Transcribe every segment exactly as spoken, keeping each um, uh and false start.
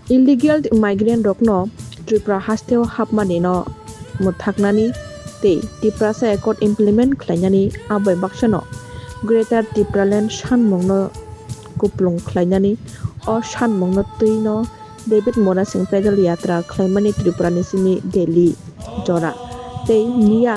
Illegal migrant rokno Tripura hasteo hapmani no mwthaknani tei Tiprasa Accord implement khlainani abai baksano Greater Tipraland sanmungno kuplung khlainani o sanmungno twi no David Murasing pedal yatra khlaimani Tripura ni simi Delhi jora tei miya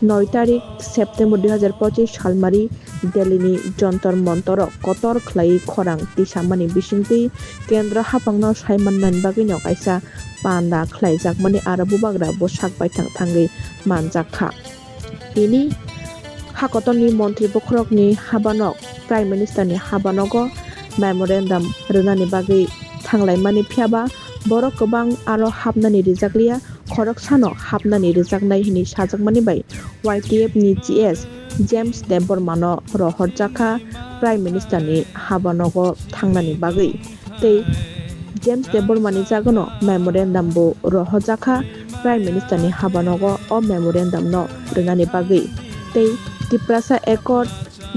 noi tarik September dui hazar pochis salmari Delhi ni Jantar Mantar o kotor khlai khorang tisamani bisingtwi kendro haphangno saimanna bagwino kaisa panda khlaijakmani aro bubagra bwsak baithang thangwi manjak kha. Tini hakotorni montri bokhorokni habanok Prime Minister ni habanogo memorandum rwnani bagwi thanglaimani phiyaba borok kwbang aro hapnani rijakliya, khoroksano hapnani rijaknai hwnwi sajakmani bai Y T F ni G S James Debbarma no rohorjakha Prime Minister ni habanogo thangnani bagwi. Tei James Debbarma ni jagano memorandum bo rohojakha Prime Minister ni habanogo o memorandum no rwnani bagwi. Tei Tiprasa Accord,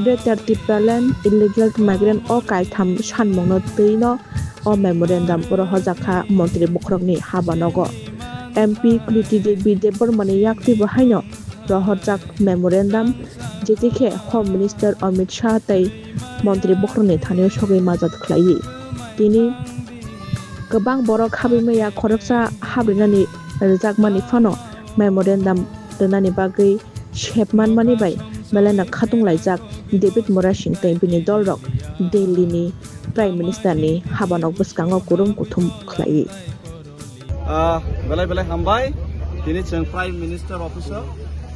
Greater Tipraland, Illegal Migrant o kaitham sanmungno twi no o memorandum rohojakha montri bokhorokni habanogo. M P Kriti Devi Debbarma ni yaktwi bo haino rohorjak memorandum, jetikhe Home Minister Amit Shah tei montri bokhorokni thanio sogwi majat khlaiwi. Tini kwbang borok habwi maya khoroksa habrinani rwjakmani phano memorandum rwnani bagwi sep manmani bai belai no khatung laijak David Murasing tei bini dolrok Delhi ni Prime Minister ni habanok bwskango kurum kuthum khlaiwi. Ah, belai belai hambai. Tini chwng Prime Minister Office o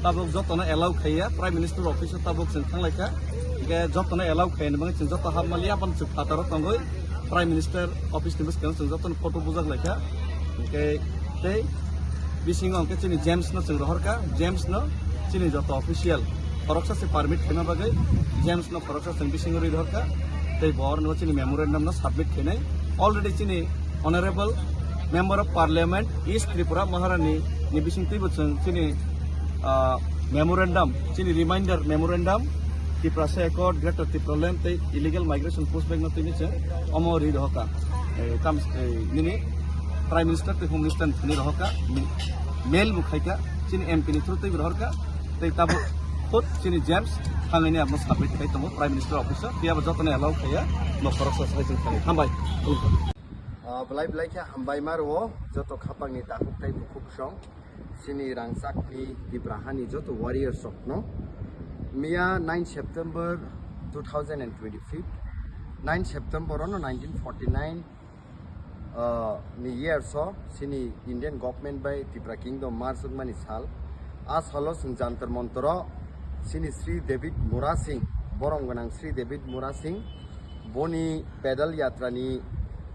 tabuk jotono allow khaiya, Prime Minister Office o tabuk chwng thanglaikha. Hingke jotono allow khaiya ni bagwi chwng joto hapmaliya, aboni chwng phataro tongwi Prime Minister Office ni bwskango chwng jotono photo bujak laikha. Hingke tei bisingo hingke chini James no chwng rohorkha, James no chini joto official khoroksa se permit khaima bagwi James no khoroksa chwng bisingo rwi rohorkha. Tei bo oro chini memorandum no submit khainai. Already chini Honorable Member of Parliament East Tripura Maharani ni bising twibo chwng chini, ah, memorandum, chini reminder memorandum, Tiprasa Accord, Greater Tipraland tei illegal migration pushback no tini chwng omo ri rohoka. Eh, tam, eh, nini Prime Minister tei Home Minister ni thani rohoka, mi-, mail bo khaika, chini M P ni through tei bo rohorka, tei tabuk khud chini James thangwi ni abo submit khai tongo Prime Minister Office o, phiya bo jotono allow khaiya, no khoroksa sai chwng thangwi. Hambai. Ah, belai belai khe hambai ma rwo joto khapangni takhuk tei bukhuk song. Chini rangchakni Tipra hani joto warriors rokno miya nine September two thousand and twenty-five, nine September ono nineteen forty-nine, ah, ni years o chini Indian government bai Tipra Kingdom merge wngmani sal. A salo chwng Jantar Mantar o chini Sri David Murasing, borom gwnang Sri David Murasing, boni pedal yatra ni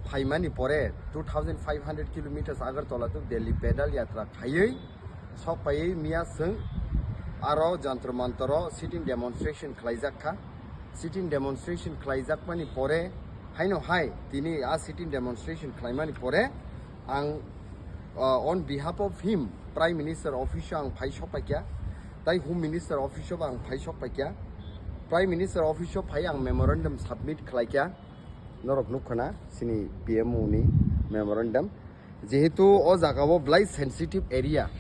phaimani pore two thousand five hundred kilometers Agartala to Delhi pedal yatra khaiwi sok paiwi miya chwng aro Jantar Mantar o sitting demonstration khlaijak kha. Sitting demonstration khlaijakmani pore haino hai tini a sitting demonstration khlaimani pore ang, uh, on behalf of him Prime Minister Office o ang phai sok paikha, tai Home Minister Office o bo ang phai sok paikha. Prime Minister Office o phai ang memorandum submit khlaikha, norok nukkhana chini P M O ni memorandum. Jehetu o jaga o belai sensitive area,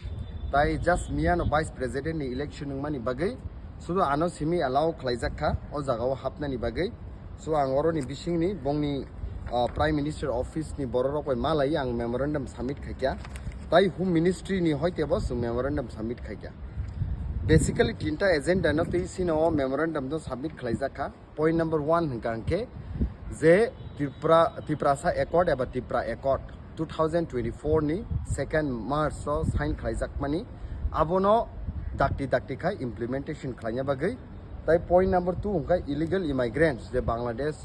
tai just miyano Vice President ni election wngmani bagwi sudu ano simi allow khlaijak kha o jaga o hapnani bagwi. So ang oroni bisingni bongni, ah, Prime Minister Office ni borok rok bai malai ang memorandum submit khaikha, tai Home Ministry ni hoite bo chwng memorandum submit khaikha. Basically tinta agenda no twi sino o memorandum no submit khlaijak kha. Point number one hwnkha hwnkhe je Tripura, Tiprasa Accord eba Tipra Accord two thousand twenty-four ni second March o sign khlaijakmani, abono dakti dakti khai implementation khlaina bagwi. Tai point number two hwnkha illegal immigrants je Bangladesh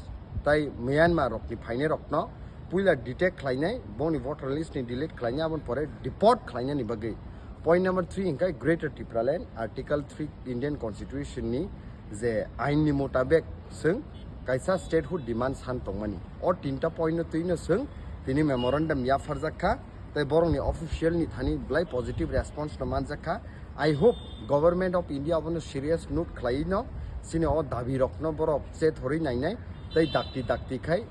tai Myanmar rokni phainai rokno puila detect khlainai, bongni voter list ni delete khlainai, aboni pore deport khlainani bagwi. Point number three hwnkha Greater Tipraland, Article three Indian Constitution ni je ain ni mutabek chwng kaisa statehood demand san tongmani. O tinta point no twi no chwng tini memorandum yapharjak kha, tei borokni official ni thani belai positive response no manjak kha. I hope Government of India abono serious note khlaiwi no chini o dabi rokno borok chethorwi nainai tei dakti dakti khai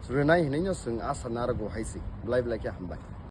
rwnai hinwi no chwng asa narwgo hai se. Belai belai khe hambai.